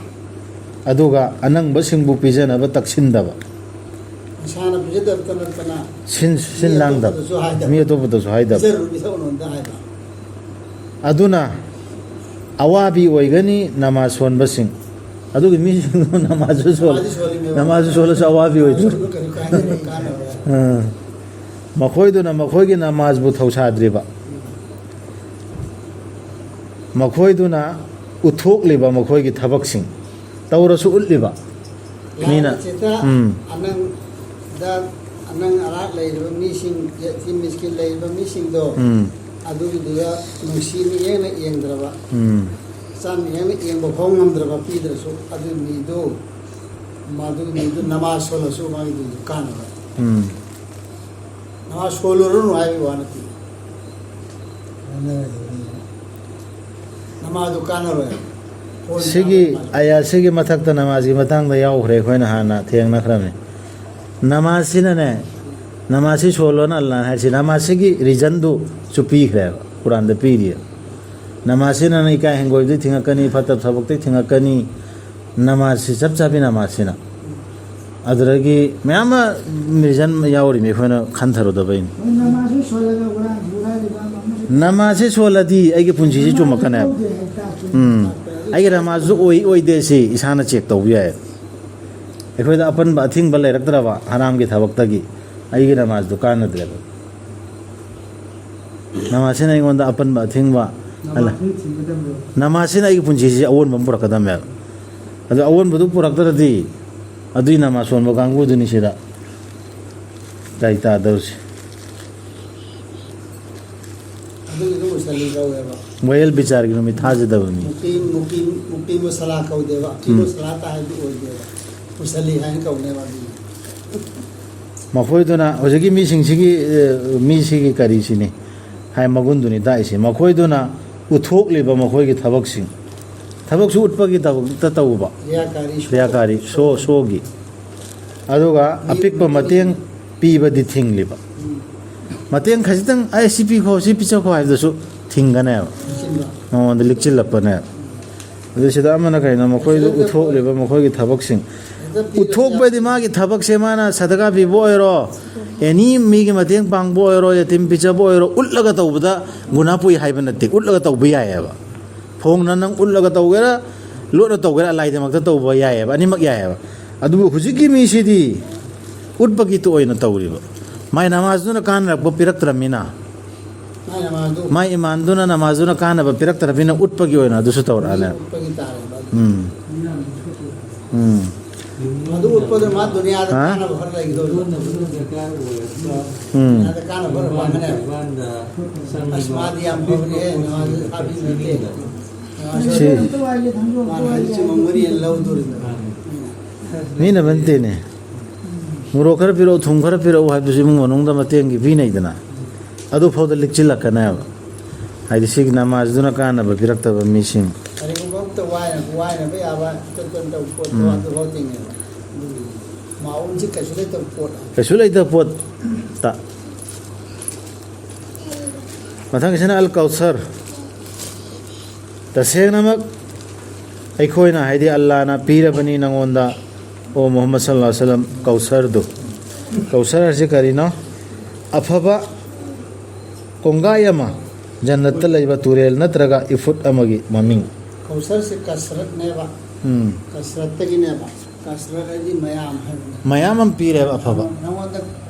ꯑꯗꯨꯒ ꯑꯅꯪꯕꯁꯤꯡꯕꯨ ꯄꯤꯖꯅꯕ ꯇꯛꯁꯤꯟꯗꯕ꯫ ꯃꯁꯥꯅ ꯄꯤꯖꯗꯕꯇ ꯅꯠꯇꯅ ꯁꯤꯟ-, ꯁꯤꯟ ꯃꯤ ꯂꯥꯡꯗꯕ꯫ ꯑꯇꯣꯞꯄꯗꯁꯨ ꯍꯥꯏꯗꯕ꯫ ꯃꯤ ꯑꯇꯣꯞꯄꯗꯁꯨ ꯍꯥꯏꯗꯕ꯫ ꯄꯤꯖꯔꯨꯅꯨ, ꯄꯤꯊꯛꯎꯅꯨ ꯑꯝꯇ ꯍꯥꯏꯕ꯫ ꯑꯗꯨꯅ ꯑꯋꯥꯕꯤ ꯑꯣꯏꯒꯅꯤ ꯅꯃꯥꯖ ꯁꯣꯟꯕꯁꯤꯡ꯫ ꯑꯗꯨꯒꯤ ꯃꯤꯁꯤꯡꯗꯣ ꯅꯃꯥꯖꯁꯨ ꯁꯣꯜ-, ꯅꯃꯥꯖꯁꯨ ꯁꯣꯜꯂꯤꯃꯦꯕ꯫ ꯅꯃꯥꯖꯁꯨ ꯁꯣꯜꯂꯁꯨ ꯑꯋꯥꯕꯤ ꯑꯣꯏꯗ꯭ꯔꯣ? ꯅꯃꯥꯖꯁꯨ ꯀꯔꯤ ꯀꯥꯟꯅꯕ? ꯑꯥ꯫ ꯃꯈꯣꯏꯗꯨꯅ ꯃꯈꯣꯏꯒꯤ ꯅꯃꯥꯖꯕꯨ ꯊꯧꯁꯥꯗ꯭ꯔꯤꯕ꯫ ꯃꯈꯣꯏꯗꯨꯅ ꯎꯠꯊꯣꯛꯂꯤꯕ ꯃꯈꯣꯏꯒꯤ ꯊꯕꯛꯁꯤꯡ꯫ ꯇꯧꯔꯁꯨ ꯎꯠꯂꯤꯕ꯫ ꯃꯤꯅ, ꯂꯥꯏꯔꯕ ꯆꯤꯠꯇ ꯎꯝ꯫ ꯑꯅꯪꯗ, ꯑꯅꯪ ꯑꯔꯥꯛ ꯂꯩꯔꯤꯕ ꯃꯤꯁꯤꯡ, ꯌꯦꯇꯤꯝ ꯃꯤꯁꯀꯤꯟ ꯂꯩꯔꯤꯕ ꯃꯤꯁꯤꯡꯗꯣ, ꯎꯝ꯫ ꯑꯗꯨꯒꯤꯗꯨꯗ ꯅꯨꯡꯁꯤ ꯃꯤꯠꯌꯦꯡꯅ ꯌꯦꯡꯗ꯭ꯔꯕ, ꯎꯝ꯫ ꯆꯥꯟ ꯃꯤꯠꯌꯦꯡꯅ ꯌꯦꯡꯕ ꯐꯥꯎ ꯉꯝꯗ꯭ꯔꯕ ꯄꯤꯗ꯭ꯔꯁꯨ, ꯑꯗꯨ ꯃꯤꯗꯨ, ꯃꯗꯨ ꯃꯤꯗꯨ ꯅꯃꯥꯖ ꯁꯣꯜꯂꯁꯨ ꯃꯥꯒꯤꯗꯨꯗꯤ ꯀꯥꯟꯅꯕ꯫ ꯎꯝ꯫ ꯅꯃꯥꯖ ꯁꯣꯜꯂꯨꯔꯅꯨ ꯍꯥꯏꯕꯒꯤ ꯋꯥ ꯅꯠꯇꯦ꯫ ꯅꯃꯥꯖꯗꯨ ꯀꯥꯟꯅꯔꯣꯏ꯫ ꯐꯣꯟ ꯁꯤꯒꯤ ꯆꯥꯔꯒ ꯅꯃꯥꯖ ꯑꯌꯥ ꯁꯤꯒꯤ ꯃꯊꯛꯇ ꯅꯃꯥꯖꯒꯤ ꯃꯇꯥꯡꯗ ꯌꯥꯎꯈ꯭ꯔꯦ, ꯑꯩꯈꯣꯏꯅ ꯍꯥꯟꯅ ꯊꯦꯡꯅꯈ꯭ꯔꯕꯅꯤ꯫ ꯅꯃꯥꯖꯁꯤꯅꯅꯦ, ꯅꯃꯥꯖꯁꯤ ꯁꯣꯜꯂꯣꯅ ꯑꯜꯂꯥꯍꯅ ꯍꯥꯏꯔꯤꯁꯤ꯫ ꯅꯃꯥꯖꯁꯤꯒꯤ ꯔꯤꯖꯟꯗꯨꯁꯨ ꯄꯤꯈ꯭ꯔꯦꯕ, ꯀꯨꯔꯥꯟꯗ ꯄꯤꯔꯤꯑꯕ꯫ ꯅꯃꯥꯖꯁꯤꯅ ꯅꯪ ꯏꯀꯥꯏ ꯍꯪꯒꯣꯏꯕꯗꯒꯤ ꯊꯤꯡꯉꯛꯀꯅꯤ, ꯐꯠꯇꯕ ꯊꯕꯛꯇꯒꯤ ꯊꯤꯡꯉꯛꯀꯅꯤ꯫ ꯅꯃꯥꯖꯁꯤ ꯆꯞ ꯆꯥꯕꯤ ꯅꯃꯥꯖꯁꯤꯅ꯫ ꯑꯗꯨꯗꯒꯤ ꯃꯌꯥꯝ ꯑꯃ ꯔꯤꯖꯟ ꯌꯥꯎꯔꯤꯃꯤ, ꯑꯩꯈꯣꯏꯅ ꯈꯟꯊꯔꯨꯗꯕꯩꯅꯤ꯫ ꯅꯃꯥꯖꯁꯤ ꯁꯣꯜꯂꯒ ꯍꯨꯔꯥꯟ, ꯍꯨꯔꯥꯜꯂꯤꯕ ꯑꯃꯁꯨ ꯅꯃꯥꯖꯁꯤ ꯁꯣꯜꯂꯗꯤ ꯑꯩꯒꯤ ꯄꯨꯟꯁꯤꯁꯤ ꯆꯨꯝꯃꯛꯀꯅꯦꯕ꯫ ꯇꯧꯗꯦ ꯍꯥꯏꯇꯥꯔꯁꯨ ꯎꯝ꯫ ꯑꯩꯒꯤ ꯅꯃꯥꯖꯁꯨ ꯑꯣꯏ ꯑꯣꯏꯗꯦ ꯁꯤ ꯏꯁꯥꯅ ꯆꯦꯛ ꯇꯧꯕ ꯌꯥꯏ꯫ ꯑꯩꯈꯣꯏꯗ ꯑꯄꯟꯕ ꯑꯊꯤꯡꯕ ꯂꯩꯔꯛꯇ꯭ꯔꯕ ꯍꯔꯥꯝꯒꯤ ꯊꯕꯛꯇꯒꯤ ꯑꯩꯒꯤ ꯅꯃꯥꯖꯗꯨ ꯀꯥꯟꯅꯗ꯭ꯔꯦꯕ꯫ ꯅꯃꯥꯖꯁꯤꯅ ꯑꯩꯉꯣꯟꯗ ꯑꯄꯟꯕ ꯑꯊꯤꯡꯕ ꯑꯜꯂ-, ꯅꯃꯥꯖꯁꯤꯅ ꯊꯤꯡꯒꯗꯕꯅꯦꯕ꯫ ꯅꯃꯥꯖꯁꯤꯅ ꯑꯩꯒꯤ ꯄꯨꯟꯁꯤꯁꯤ ꯑꯑꯣꯟꯕ ꯑꯃ ꯄꯨꯔꯛꯀꯗꯕꯅꯦꯕ꯫ ꯑꯗꯨ ꯑꯑꯣꯟꯕꯗꯨ ꯄꯨꯔꯛꯇ꯭ꯔꯗꯤ ꯑꯗꯨꯏ ꯅꯃꯥꯖ ꯁꯣꯟꯕ ꯀꯥꯡꯕꯨꯗꯨꯅꯤ ꯁꯤꯗ ꯇꯥꯏ ꯇꯥꯗꯧꯔꯤꯁꯦ꯫ ꯑꯗꯨꯒꯤꯗꯨ ꯃꯨꯁꯜꯂꯤ ꯀꯧꯋꯦꯕ꯫ ꯋꯥꯌꯦꯜ ꯕꯤꯆꯥꯔꯒꯤ ꯅꯨꯃꯤꯠ ꯊꯥꯖꯗꯕ ꯃꯤ꯫ ꯃꯨꯀꯤ-, ꯃꯨꯀꯤ-, ꯃꯨꯀꯤ ꯃꯨꯁꯂꯥ ꯀꯧꯗꯦꯕ꯫ ꯃꯨꯀꯤ ꯎꯝ꯫ ꯃꯨꯁꯂꯥ ꯇꯥ ꯍꯥꯏꯕꯗꯤ ꯑꯣꯏꯗꯦꯕ꯫ ꯃꯨꯁꯜꯂꯤ ꯍꯥꯏꯅ ꯀꯧꯅꯦꯕ ꯑꯗꯨꯒꯤ꯫ ꯃꯈꯣꯏꯗꯨꯅ ꯍꯧꯖꯤꯛꯀꯤ ꯃꯤꯁꯤꯡꯁꯤꯒꯤ, ꯑꯦ, ꯃꯤꯁꯤꯒꯤ ꯀꯔꯤꯁꯤꯅꯤ ꯍꯥꯏ, ꯃꯒꯨꯟꯗꯨꯅꯤ ꯇꯥꯛꯏꯁꯦ꯫ ꯃꯈꯣꯏꯗꯨꯅ ꯎꯠꯊꯣꯛꯂꯤꯕ ꯃꯈꯣꯏꯒꯤ ꯊꯕꯛꯁꯤꯡ, ꯊꯕꯛꯁꯨ ꯎꯠꯄꯒꯤ ꯊꯕꯛꯇ ꯇꯧꯕ, ꯀ꯭ꯔꯤꯌꯥꯀꯥꯔꯤ ꯁꯣ꯫ ꯀ꯭ꯔꯤꯌꯥꯀꯥꯔꯤ ꯁꯣ, ꯁꯣꯒꯤ꯫ ꯑꯗꯨꯒ ꯃꯤ ꯑꯄꯤꯛꯄ ꯃꯇꯦꯡ ꯃꯇꯦꯡ ꯄꯤꯕꯗꯤ ꯊꯤꯡꯂꯤꯕ꯫ ꯎꯝ꯫ ꯃꯇꯦꯡ ꯈꯖꯤꯛꯇꯪ, "ꯑꯩ ꯁꯤ ꯄꯤꯈꯣ, ꯁꯤ ꯄꯤꯖꯈꯣ" ꯍꯥꯏꯕꯗꯨꯁꯨ ꯊꯤꯡꯒꯅꯦꯕ, ꯂꯤꯛꯁꯤꯟꯕ꯫ ꯃꯉꯣꯟꯗ ꯂꯤꯛꯁꯤꯜꯂꯛꯄꯅꯦꯕ꯫ ꯑꯗꯨ ꯁꯤꯗ ꯑꯃꯅ ꯀꯩꯅꯣ, ꯃꯈꯣꯏꯗ ꯍꯦꯛꯇ ꯎꯠꯊꯣꯛꯂꯤꯕ ꯃꯈꯣꯏꯒꯤ ꯊꯕꯛꯁꯤꯡ꯫ ꯍꯦꯛꯇ ꯄꯤꯔꯁꯨ ꯎꯠꯊꯣꯛꯄꯗꯤ ꯌꯥꯏ꯫ ꯃꯥꯒꯤ ꯊꯕꯛꯁꯦ ꯃꯥꯅ ꯁꯗꯒꯥ ꯄꯤꯕ ꯑꯣꯏꯔꯣ, ꯑꯦꯅꯤ ꯃꯤꯒꯤ ꯃꯇꯦꯡ ꯄꯥꯡꯕ ꯑꯣꯏꯔꯣ, ꯌꯦꯇꯤꯝ ꯄꯤꯖꯕ ꯑꯣꯏꯔꯣ, ꯎꯠꯂꯒ ꯇꯧꯕꯗ ꯒꯨꯅꯥ ꯄꯨꯏ ꯍꯥꯏꯕ ꯅꯠꯇꯦ, ꯎꯠꯂꯒ ꯇꯧꯕ ꯌꯥꯏꯑꯕ꯫ ꯐꯣꯡꯅ ꯅꯪ ꯎꯠꯂꯒ ꯇꯧꯒꯦꯔꯥ, ꯂꯣꯠꯅ ꯇꯧꯒꯦꯔꯥ, ꯑꯂꯥꯏꯗꯃꯛꯇ ꯇꯧꯕ ꯌꯥꯏꯑꯕ, ꯑꯅꯤꯃꯛ ꯌꯥꯏꯑꯕ꯫ ꯑꯗꯨꯕꯨ ꯍꯧꯖꯤꯛꯀꯤ ꯃꯤꯁꯤꯗꯤ ꯎꯠꯄꯒꯤ ꯑꯣꯏꯅ ꯇꯧꯔꯤꯕ꯫ ꯃꯥꯏ ꯅꯃꯥꯖꯗꯨꯅ ꯀꯥꯟꯅꯔꯛꯄ ꯄꯤꯔꯛꯇ꯭ꯔꯕꯅꯤꯅ, ꯃꯥꯏ ꯅꯃꯥꯖꯗꯨ ꯃꯥꯏ ꯏꯃꯥꯟꯗꯨꯅ ꯅꯃꯥꯖꯗꯨꯅ ꯀꯥꯟꯅꯕ ꯄꯤꯔꯛꯇ꯭ꯔꯕꯅꯤꯅ ꯎꯠꯄꯒꯤ ꯑꯣꯏꯅ ꯑꯗꯨꯁꯨ ꯇꯧꯔꯛꯑꯅꯦꯕ꯫ ꯎꯠꯄꯒꯤ ꯇꯥꯔꯦꯕ ꯑꯗꯨ꯫ ꯎꯝ꯫ ꯎꯝ꯫ ꯑꯗꯨ ꯎꯠꯄꯗ ꯃꯥ ꯗꯨꯅꯤꯌꯥꯗ ꯍꯥ? ꯀꯥꯟꯅꯕ ꯈꯔ ꯂꯩꯒꯗꯧꯔꯤꯕ꯫ ꯎꯝ꯫ ꯗꯨꯅꯤꯌꯥꯗ ꯀꯥꯟꯅꯕ ꯈꯔ ꯐꯪꯒꯅꯦꯕ꯫ ꯑꯁ, ꯃꯥꯗꯤ ꯌꯥꯝ ꯐꯕꯅꯦ, ꯅꯃꯥꯖ ꯍꯥꯞꯄꯤ ꯅꯠꯇꯦ꯫ ꯁꯤ ꯃꯥꯅ ꯍꯥꯏꯕ ꯆꯨꯝꯃꯝꯒꯅꯤ ꯂꯧꯗꯣꯔꯤꯕ꯫ ꯃꯤꯅ ꯅꯠꯇꯦꯅꯦ꯫ ꯃꯣꯔꯣꯛ ꯈꯔ ꯄꯤꯔꯛꯎ, ꯊꯨꯝ ꯈꯔ ꯄꯤꯔꯛꯎ ꯍꯥꯏꯕꯗꯨꯁꯨ ꯏꯃꯨꯡ ꯃꯅꯨꯡꯗ ꯃꯇꯦꯡꯒꯤ ꯄꯤꯅꯩꯗꯅ꯫ ꯑꯗꯨ ꯐꯥꯎꯗ ꯂꯤꯛꯁꯤꯜꯂꯛꯀꯅꯦꯕ꯫ ꯍꯥꯏꯗꯤ ꯁꯤꯒꯤ ꯅꯃꯥꯖꯗꯨꯅ ꯀꯥꯟꯅꯕ ꯄꯤꯔꯛꯇꯕ ꯃꯤꯁꯤꯡ꯫ ꯀꯔꯤꯒꯨꯝꯕ ꯑꯝꯇ ꯋꯥꯏꯅ-, ꯋꯥꯏꯅꯕ ꯌꯥꯕ ꯏꯇꯣꯟ ꯇꯣꯟ ꯇꯧꯕ ꯄꯣꯠꯇꯣ ꯎꯝ꯫ ꯑꯗꯨꯐꯥꯎ ꯇꯤꯡꯉꯦꯕ꯫ ꯑꯗꯨꯒꯤ ꯃꯥꯎꯟꯁꯤ ꯀꯩꯁꯨ ꯂꯩꯇꯕ ꯄꯣꯠ꯫ ꯀꯩꯁꯨ ꯂꯩꯇꯕ ꯄꯣꯠꯇ꯫ ꯃꯊꯪꯒꯤꯁꯤꯅ ꯑꯜ ꯀꯧꯁꯔ꯫ ꯇꯁꯦꯡꯅꯃꯛ ꯑꯩꯈꯣꯏꯅ, ꯍꯥꯏꯗꯤ ꯑꯜꯂꯥꯅ ꯄꯤꯔꯕꯅꯤ ꯅꯉꯣꯟꯗ, ꯑꯣ ꯃꯨꯍꯝꯃꯗ ꯁꯜꯂꯜꯂꯥꯍꯨ ꯑꯂꯩꯍꯤ ꯋꯥꯁꯜꯂꯝ, ꯀꯧꯁꯔꯗꯨ꯫ ꯀꯧꯁꯔ ꯑꯁꯤ ꯀꯔꯤꯅꯣ? ꯑꯐꯕ ꯀꯣꯡꯒꯥꯏ ꯑꯃ ꯖꯟꯅꯠꯇ ꯂꯩꯕ ꯇꯨꯔꯦꯜ ꯅꯠꯇ꯭ꯔꯒ ꯏꯐꯨꯠ ꯑꯃꯒꯤ ꯃꯃꯤꯡ꯫ ꯀꯧꯁꯔꯁꯦ ꯀꯁꯔꯠꯅꯦꯕ꯫ ꯎꯝ꯫ ꯀꯁꯔꯠꯇꯒꯤꯅꯦꯕ꯫ ꯀꯁꯔꯠ ꯍꯥꯏꯗꯤ ꯃꯌꯥꯝ ꯍꯥꯏꯕꯅꯦ꯫ ꯃꯌꯥꯝ ꯑꯃ ꯄꯤꯔꯦꯕ ꯑꯐꯕ꯫ ꯅꯉꯣꯟꯗ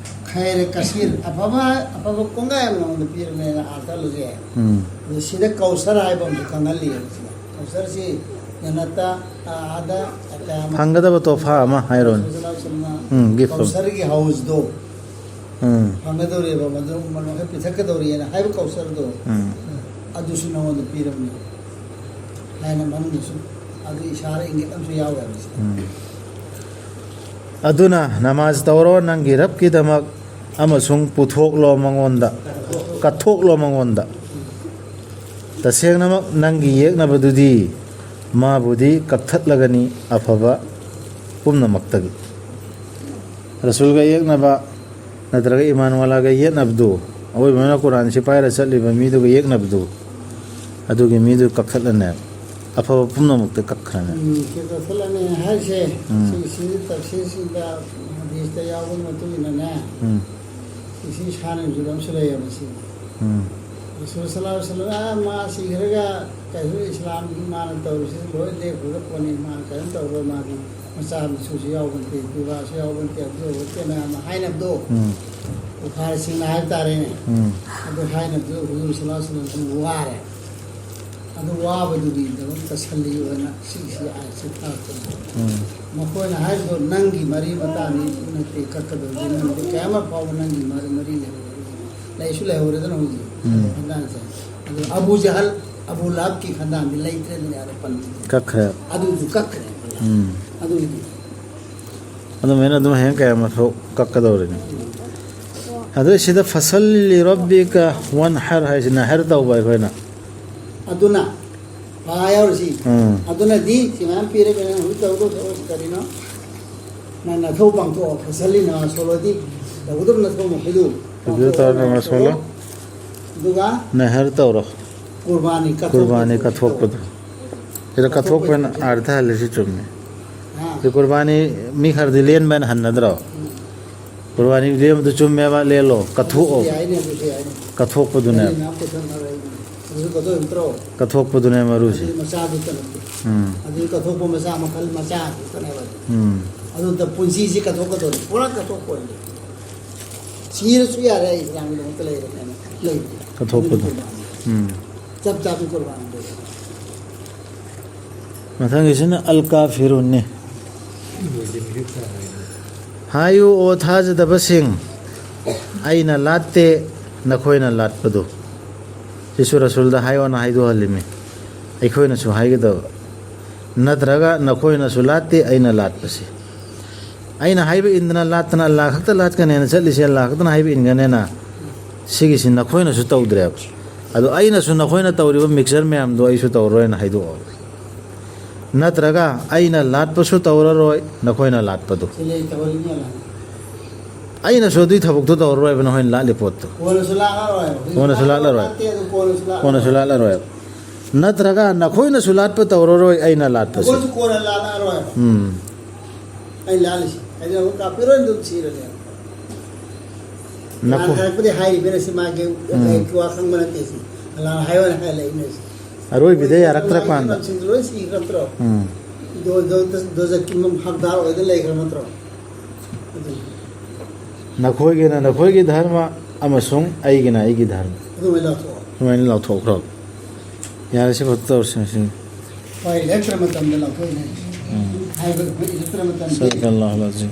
ꯈꯩꯔ ꯀꯁꯤꯔ ꯑꯐꯕ, ꯑꯐꯕ ꯀꯣꯡꯒꯥꯏ ꯑꯃ ꯅꯉꯣꯟꯗ ꯄꯤꯔꯕꯅꯦꯅ ꯑꯥꯔꯊ ꯍꯜꯂꯁꯨ ꯌꯥꯏ꯫ ꯎꯝ꯫ ꯑꯗꯨ ꯁꯤꯗ ꯀꯧꯁꯔ ꯍꯥꯏꯕ ꯑꯃꯁꯨ ꯈꯪꯍꯜꯂꯤꯑꯕ ꯁꯤꯗ꯫ ꯀꯧꯁꯔꯁꯤ ꯖꯟꯅꯠꯇ, ꯑꯥꯗ, ꯀꯌꯥꯃ-, ꯐꯪꯒꯗꯕ ꯇꯣꯐꯥ ꯑꯃ ꯍꯥꯏꯔꯣꯅꯦ꯫ ꯁꯜꯂꯜꯂꯥꯍꯨ ꯑꯂꯩꯍꯤ ꯋꯥꯁꯜꯂꯝꯅ ꯎꯝ, gift ꯑꯃ꯫ ꯀꯧꯁꯔꯒꯤ ꯍꯧꯁꯗꯣ ꯎꯝ꯫ ꯐꯪꯒꯗꯧꯔꯤꯕ, ꯃꯗꯨ ꯃꯈꯣꯏ ꯄꯤꯊꯛꯀꯗꯧꯔꯤꯑꯅ ꯍꯥꯏꯕ ꯀꯧꯁꯔꯗꯣ, ꯎꯝ꯫ ꯑꯗꯨꯁꯨ ꯅꯉꯣꯟꯗ ꯄꯤꯔꯕꯅꯤ ꯍꯥꯏꯅ ꯃꯅꯨꯡꯗꯁꯨ ꯑꯗꯨ ꯏꯁꯥꯔ ꯏꯪꯒꯤꯠ ꯑꯃꯁꯨ ꯌꯥꯎꯋꯦ ꯍꯥꯏꯕꯁꯦ꯫ ꯎꯝ꯫ ꯑꯗꯨꯅ ꯅꯃꯥꯖ ꯇꯧꯔꯣ ꯅꯪꯒꯤ ꯔꯕꯀꯤꯗꯃꯛ ꯑꯃꯁꯨꯡ ꯄꯨꯊꯣꯛꯂꯣ ꯃꯉꯣꯟꯗ, ꯀꯠꯊꯣꯛꯂꯣ ꯃꯉꯣꯟꯗ꯫ ꯇꯁꯦꯡꯅꯃꯛ ꯅꯪꯒꯤ ꯌꯦꯛꯅꯕꯗꯨꯗꯤ ꯃꯥꯕꯨꯗꯤ ꯀꯛꯊꯠꯂꯒꯅꯤ ꯑꯐꯕ ꯄꯨꯝꯅꯃꯛꯇꯒꯤ꯫ ꯔꯁꯨꯜꯒ ꯌꯦꯛꯅꯕ ꯅꯠꯇ꯭ꯔꯒ ꯏꯃꯥꯟꯋꯥꯂꯥꯒ ꯌꯦꯠꯅꯕꯗꯨ, ꯑꯋꯣꯏꯕꯅ ꯀꯨꯔꯥꯟꯁꯤ ꯄꯥꯏꯔ ꯆꯠꯂꯤꯕ ꯃꯤꯗꯨꯒ ꯌꯦꯛꯅꯕꯗꯨ, ꯑꯗꯨꯒꯤ ꯃꯤꯗꯨ ꯀꯛꯊꯠꯂꯅꯦꯕ, ꯑꯐꯕ ꯄꯨꯝꯅꯃꯛꯇ ꯀꯛꯈ꯭ꯔꯅꯦꯕ꯫ ꯎꯝ, ꯁꯤ ꯀꯛꯊꯠꯂꯅꯤ ꯍꯥꯏꯁꯦ, ꯎꯝ꯫ ꯁꯤꯒꯤꯁꯤ ꯇꯐꯁꯤꯔꯁꯤꯗ ꯍꯗꯤꯁꯇ ꯌꯥꯎꯕꯒꯤ ꯃꯇꯨꯡ ꯏꯟꯅꯅꯦ, ꯎꯝ꯫ ꯁꯤ ꯁꯥꯟꯅꯕꯁꯨ ꯑꯃꯁꯨ ꯂꯩꯌꯦꯕ ꯁꯤ꯫ ꯎꯝ꯫ ꯔꯁꯨꯜ ꯁꯜꯂꯜꯂꯥꯍꯨ ꯑꯂꯩꯍꯤ ꯋꯥꯁꯜꯂꯝ, "ꯑꯥ, ꯃꯥ ꯁꯤꯈ꯭ꯔꯒ ꯀꯩꯁꯨ ꯏꯁꯂꯥꯝꯒꯤ ꯃꯥꯅ ꯇꯧꯔꯤꯁꯤ ꯂꯣꯏ ꯂꯦꯞꯈ꯭ꯔꯒ ꯄꯣꯠꯅꯤ, ꯃꯥ ꯀꯔꯤꯝ ꯇꯧꯔꯣꯏ, ꯃꯥꯒꯤ ꯃꯆꯥ ꯃꯁꯨꯁꯨ ꯌꯥꯎꯕ ꯅꯠꯇꯦ, ꯄꯤꯕꯥꯁꯨ ꯌꯥꯎꯕ ꯅꯠꯇꯦ, ꯑꯗꯨ ꯇꯧꯕ ꯅꯠꯇꯦ" ꯃꯌꯥꯝꯅ ꯍꯥꯏꯅꯕꯗꯣ, ꯎꯝ꯫ ꯀꯨꯐꯥꯔꯁꯤꯡꯅ ꯍꯥꯏꯕ ꯇꯥꯔꯦꯅꯦ꯫ ꯎꯝ꯫ ꯑꯗꯨ ꯍꯥꯏꯅꯕꯗꯨ ꯍꯨꯖꯨꯔ ꯁꯜꯂꯜꯂꯥꯍꯨ ꯑꯂꯩꯍꯤ ꯋꯥꯁꯜꯂꯝ ꯑꯗꯨꯝ ꯋꯥꯔꯦ꯫ ꯑꯗꯨ ꯋꯥꯕꯗꯨꯒꯤꯗꯃꯛ ꯇꯁꯜꯂꯤ ꯑꯣꯏꯅ ꯁꯤꯒꯤꯁꯤ ꯑꯥꯌꯠꯁꯤ ꯇꯥꯛꯄꯅꯤ꯫ ꯎꯝ꯫ ꯃꯈꯣꯏꯅ ꯍꯥꯏꯔꯤꯗꯣ ꯅꯪꯒꯤ ꯃꯔꯤ ꯃꯇꯥꯅꯤ ꯅꯠꯇꯦ ꯀꯛꯀꯗꯧꯔꯤꯁꯦ, ꯅꯪꯗꯤ ꯀꯌꯥꯃꯠ ꯐꯥꯎꯕ ꯅꯪꯒꯤ ꯃꯔꯤ, ꯃꯔꯤ ꯂꯩꯍꯧꯔꯣꯏ꯫ ꯂꯩꯁꯨ ꯂꯩꯍꯧꯔꯦꯗꯅ ꯍꯧꯖꯤꯛ ꯎꯝ꯫ ꯈꯟꯗꯥꯡꯁꯦ꯫ ꯑꯗꯨ ꯑꯕꯨ ꯖꯍꯜ, ꯑꯕꯨ ꯂꯍꯕꯀꯤ ꯈꯟꯗꯥꯡꯗꯤ ꯂꯩꯇ꯭ꯔꯦꯗꯅ ꯑꯥꯗ ꯄꯟꯕꯗꯤ꯫ ꯀꯛꯈ꯭ꯔꯦ꯫ ꯑꯗꯨꯁꯨ ꯀꯛꯈ꯭ꯔꯦ꯫ ꯎꯝ꯫ ꯑꯗꯨꯒꯤꯗꯤ꯫ ꯑꯗꯨꯃꯥꯏꯅ ꯑꯗꯨꯝ ꯍꯌꯦꯡ ꯀꯌꯥꯃꯠ ꯐꯥꯎ ꯀꯛꯀꯗꯧꯔꯤꯅꯤ꯫ ꯑꯗꯨ ꯁꯤꯗ "ꯐꯁꯜꯂꯤ ꯂꯤꯔꯕꯤꯀ ꯋꯥꯟꯍꯔ" ꯍꯥꯏꯁꯤ ꯅꯍꯔ ꯇꯧꯕ ꯑꯩꯈꯣꯏꯅ꯫ ꯑꯗꯨꯅ ꯄꯥ ꯌꯥꯎꯔꯤꯁꯤ꯫ ꯎꯝ꯫ ꯑꯗꯨꯅꯗꯤ ꯁꯤ ꯃꯌꯥꯝ ꯄꯤꯔꯒ ꯅꯪ ꯍꯧꯖꯤꯛ ꯇꯧꯗꯧ ꯊꯕꯛꯁꯤ ꯀꯔꯤꯅꯣ? ꯅꯪ ꯅꯊꯧ ꯄꯥꯡꯊꯣꯛꯑꯣ, ꯐꯁꯜꯂꯤ ꯅꯃꯥꯖ ꯁꯣꯜꯂꯣꯗꯤ ꯇꯧꯒꯗꯕ ꯅꯊꯧ ꯃꯈꯩꯗꯨ ꯑꯗꯨ ꯇꯧꯔ ꯅꯃꯥꯖ ꯁꯣꯜꯂꯣ꯫ ꯑꯗꯨꯒ ꯅꯍꯔ ꯇꯧꯔꯣ꯫ ꯀꯨꯔꯕꯥꯅꯤ ꯀꯠꯊꯣꯛꯄꯗꯨ꯫ ꯀꯨꯔꯕꯥꯅꯤ ꯀꯠꯊꯣꯛꯄꯗꯨ꯫ ꯁꯤꯗ ꯀꯠꯊꯣꯛꯄꯅ ꯀꯠꯊꯣꯛꯄꯩ ꯑꯥꯔꯊ ꯍꯜꯂꯤꯁꯤ ꯆꯨꯝꯃꯤ꯫ ꯍꯥ? ꯁꯤ ꯀꯨꯔꯕꯥꯅꯤ ꯃꯤ ꯈꯔꯗꯤ ꯂꯦꯟꯕ ꯍꯥꯏꯅ ꯍꯟꯅꯗ꯭ꯔꯣ? ꯎꯝ꯫ ꯀꯨꯔꯕꯥꯅꯤ ꯂꯦꯟꯕꯗꯨ ꯆꯨꯝꯃꯦꯕ, ꯂꯦꯜꯂꯣ, ꯀꯠꯊꯣꯛꯑꯣ꯫ ꯑꯗꯨꯁꯨ ꯌꯥꯏꯅꯦ, ꯑꯗꯨꯁꯨ ꯌꯥꯏꯅꯦ꯫ ꯀꯠꯊꯣꯛꯄꯗꯨꯅꯦ꯫ ꯀꯔꯤ ꯃꯌꯥꯝ ꯄꯨꯊꯣꯛꯅꯔꯛꯏꯅꯦ? ꯑꯗꯨꯁꯨ ꯀꯠꯊꯣꯛꯏ ꯅꯠꯇ꯭ꯔꯣ? ꯀꯠꯊꯣꯛꯄꯗꯨꯅꯦ ꯃꯔꯨꯁꯤ꯫ ꯑꯗꯨꯗꯤ ꯃꯆꯥꯗꯨꯇ ꯅꯠꯇꯦ꯫ ꯎꯝ꯫ ꯑꯗꯨꯗꯤ ꯀꯠꯊꯣꯛꯄ ꯃꯆꯥ ꯃꯈꯜ ꯃꯆꯥ ꯈꯛꯇꯅꯦꯕ꯫ ꯎꯝ꯫ ꯑꯗꯨꯗ ꯄꯨꯟꯁꯤꯁꯤ ꯀꯠꯊꯣꯛꯀꯗꯧꯅꯤ, ꯄꯨꯔꯥ ꯀꯠꯊꯣꯛꯄ ꯑꯣꯏꯔꯗꯤ꯫ ꯁꯤꯔꯁꯨ ꯌꯥꯔꯦ, ꯑꯩ ꯏꯁꯂꯥꯝꯒꯤꯗꯃꯛꯇ ꯂꯩꯔꯦ ꯍꯥꯏꯅ ꯂꯩꯕꯗꯣ꯫ ꯀꯠꯊꯣꯛꯄꯗꯣ꯫ ꯑꯗꯨꯅꯤ ꯀꯨꯔꯕꯥꯅꯤ꯫ ꯎꯝ꯫ ꯆꯞ ꯆꯥꯕꯤ ꯀꯨꯔꯕꯥꯅꯤ ꯂꯩꯔꯦ꯫ ꯃꯊꯪꯒꯤꯁꯤꯅ ꯑꯜ ꯀꯥꯐꯤꯔꯨꯟꯅꯤ꯫ ꯍꯥꯏꯌꯨ, ꯑꯣ ꯊꯥꯖꯗꯕꯁꯤꯡ, ꯑꯩꯅ ꯂꯥꯠꯇꯦ ꯅꯈꯣꯏꯅ ꯂꯥꯠꯄꯗꯨ꯫ ꯁꯤꯁꯨ ꯔꯁꯨꯜꯗ ꯍꯥꯏꯌꯣꯅ ꯍꯥꯏꯗꯣꯛꯍꯜꯂꯤꯃꯤ꯫ ꯑꯩꯈꯣꯏꯅꯁꯨ ꯍꯥꯏꯒꯗꯕ꯫ ꯅꯠꯇ꯭ꯔꯒ ꯅꯈꯣꯏꯅꯁꯨ ꯂꯥꯠꯇꯦ ꯑꯩꯅ ꯂꯥꯠꯄꯁꯤ꯫ ꯑꯩꯅ ꯍꯥꯏꯕ ꯏꯟꯗꯅ ꯂꯥꯠꯇꯅ ꯑꯜꯂꯥ ꯈꯛꯇ ꯂꯥꯠꯀꯅꯦꯅ ꯆꯠꯂꯤꯁꯦ, ꯑꯜꯂꯥ ꯈꯛꯇꯅ ꯍꯥꯏꯕ ꯏꯟꯒꯅꯦꯅ, ꯁꯤꯒꯤꯁꯤ ꯅꯈꯣꯏꯅꯁꯨ ꯇꯧꯗ꯭ꯔꯦꯕ꯫ ꯑꯗꯣ ꯑꯩꯅꯁꯨ ꯅꯈꯣꯏꯅ ꯇꯧꯔꯤꯕ ꯃꯤꯛꯆꯔ ꯃꯌꯥꯝꯗꯣ ꯑꯩꯁꯨ ꯇꯧꯔꯔꯣꯏꯅ ꯍꯥꯏꯗꯣꯛꯑꯣ꯫ ꯅꯠꯇ꯭ꯔꯒ ꯑꯩꯅ ꯂꯥꯠꯄꯁꯨ ꯇꯧꯔꯔꯣꯏ, ꯅꯈꯣꯏꯅ ꯂꯥꯠꯄꯗꯨ꯫ ꯑꯩꯅꯁꯨ ꯑꯗꯨꯒꯤ ꯊꯕꯛꯇꯨ ꯇꯧꯔꯔꯣꯏꯕ, ꯅꯈꯣꯏꯅ ꯂꯥꯠꯂꯤ ꯄꯣꯠꯇꯨ꯫ ꯀꯣꯟꯅꯁꯨ ꯂꯥꯠꯂꯔꯣꯏꯕ꯫ ꯀꯣꯟꯅꯁꯨ ꯂꯥꯠꯂꯔꯣꯏ꯫ ꯂꯥꯠꯇꯦ, ꯑꯗꯨ ꯀꯣꯟꯅꯁꯨ ꯂꯥꯠꯂꯔꯣꯏ꯫ ꯀꯣꯟꯅꯁꯨ ꯂꯥꯠꯂꯔꯣꯏꯕ꯫ ꯅꯠꯇ꯭ꯔꯒ ꯅꯈꯣꯏꯅꯁꯨ ꯂꯥꯠꯄ ꯇꯧꯔꯔꯣꯏ, ꯑꯩꯅ ꯂꯥꯠꯄꯁꯦ꯫ ꯑꯩꯈꯣꯏꯁꯨ ꯀꯣꯟꯅ ꯂꯥꯠꯂꯛꯑꯔꯣꯏꯕ꯫ ꯎꯝ꯫ ꯑꯩ ꯂꯥꯜꯂꯤꯁꯦ꯫ ꯍꯥꯏꯗꯤ ꯑꯃꯨꯛ ꯀꯥꯞꯄꯤꯔꯣꯏ, ꯑꯗꯨꯝ ꯁꯤꯔꯒꯦ꯫ ꯅꯈꯣ- ꯍꯥꯏꯔꯛꯄꯗꯤ ꯍꯥꯏꯔꯤꯕꯅ ꯁꯤ ꯃꯥꯒꯤ ꯎꯝ꯫ ꯋꯥ ꯈꯪꯕ ꯅꯠꯇꯦ ꯁꯤ꯫ ꯑꯜꯂꯥꯅ ꯍꯥꯏꯌꯣꯅ ꯍꯥꯏꯔ ꯂꯩꯕꯅꯦ ꯁꯤ꯫ ꯑꯔꯣꯏꯕꯤꯗ ꯌꯥꯔꯛꯇ꯭ꯔꯀꯥꯟꯗ꯫ ꯂꯣꯏ ꯁꯤꯈ꯭ꯔ ꯅꯠꯇ꯭ꯔꯣ? ꯎꯝ꯫ ꯗꯣ-, ꯗꯣ-, ꯗꯣ-, ꯗꯣꯖꯛꯀꯤ ꯃꯝ-, ꯍꯛꯗꯥꯔ ꯑꯣꯏꯗ ꯂꯩꯈ꯭ꯔ ꯅꯠꯇ꯭ꯔꯣ? ꯑꯗꯨꯅꯤ꯫ ꯅꯈꯣꯏꯒꯤꯅ ꯅꯈꯣꯏꯒꯤ ꯙꯔꯃ ꯑꯃꯁꯨꯡ ꯑꯩꯒꯤꯅ ꯑꯩꯒꯤ ꯙꯔꯃ꯫ ꯑꯗꯨꯃꯥꯏꯅ ꯂꯥꯎꯊꯣꯛꯑꯣ꯫ ꯑꯗꯨꯃꯥꯏꯅ ꯂꯥꯎꯊꯣꯛꯈ꯭ꯔꯣ꯫ ꯌꯥꯔꯦ, ꯁꯤ ꯈꯛꯇ ꯇꯧꯔꯁꯤ ꯉꯁꯤ꯫ ꯍꯣꯏ, ꯏꯔꯛꯇ꯭ꯔ ꯃꯇꯝꯗ ꯂꯥꯎꯊꯣꯛꯏꯅꯦ꯫ ꯎꯝ꯫ ꯍꯥꯏꯕ ꯏꯔꯛꯇ꯭ꯔ ꯃꯇꯝꯗ꯫ ꯁꯗꯀꯜꯂꯥꯍꯨꯜ ꯑꯖꯤꯝ꯫